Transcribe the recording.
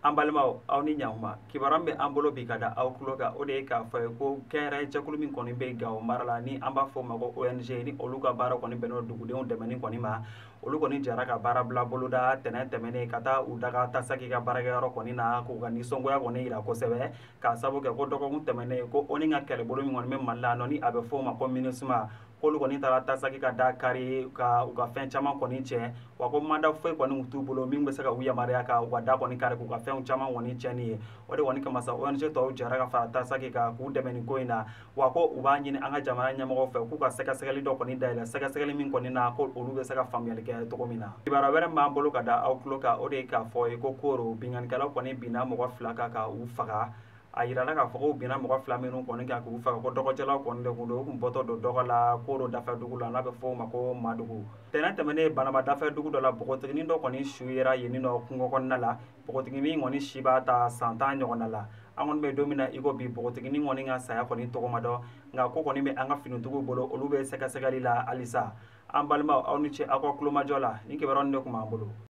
An balimaw, aw ni ɲankuma. Kibaruya min bɛ an bolo bi ka da aw tulo kan, o de ye k'a fɔ ye ko kɛnyɛrɛye jɛkulu min kɔni bɛ Gawo mara la, ni an b'a fɔ o ma ko ONG, ni olu ka baara kɔni bɛnnen don dugudenw dɛmɛni kɔni ma, olu kɔni jɛra ka baara bila boloda tɛnɛn tɛmɛnen ka taa u daga Tasaki ka baarakɛyɔrɔ kɔni na, k'u ka nisɔngoya kɔni yira kosɛbɛ, k'a sababu kɛ ko dɔgɔkun tɛmɛnen ko ONU ka kɛlɛbolo min kɔni bɛ Mali la, ni a bɛ fɔ o ma ko MINUSMA, k'olu kɔni taara Tasaki ka da kari ka u ka fɛn caman kɔni cɛ, wa ko mandat foyi kɔni t'u bolo min bɛ se ka u yamaruya ka u ka da kɔni kari k'u ka fɛnw caman kɔni cɛ ni ye. O de kɔni kama sa, ONG tɔw jɛra ka fara Tasaki kan k'u dɛmɛ nin ko in na, wa ko u b'a ɲini an ka jamana ɲɛmɔgɔw fɛ k'u ka sɛgɛsɛgɛli dɔ kɔni dayɛlɛ, sɛgɛsɛgɛli min kɔni na ko olu bɛ se ka faamuyali kɛ cogo min na. Kibaruya wɛrɛ min b'an bolo ka da aw tulo kan, o de ye k'a fɔ ye ko Koro binkannikɛlaw kɔni binna mɔgɔ 2 kan ka u faga. A yirala k'a fɔ ko binna mɔgɔ 2 minnu kɔni kan k'u faga, ko dɔgɔjɔlaw kɔni de kun don, u kun bɔtɔ don dɔgɔ la Koro dafɛ dugu la, n'a bɛ fɔ o ma ko Madugu. Tɛnɛn tɛmɛnen Banaba dafɛ dugu dɔ la, npogotiginin dɔ kɔni su yera yen nɔ kungo kɔnɔna la. Npogotiginin kɔni si b'a ta san 10 ɲɔgɔnna la. An kɔni bɛ don min na i ko bi, npogotiginin kɔni ka saya kɔni tɔgɔ ma dɔn, nka ko kɔni bɛ an ka finitigiw bolo, olu bɛ sɛgɛsɛgɛli la halisa. An balimaw, aw ni ce aw ka kulomajɔ la. Nin kibaruya de tun b'an bolo.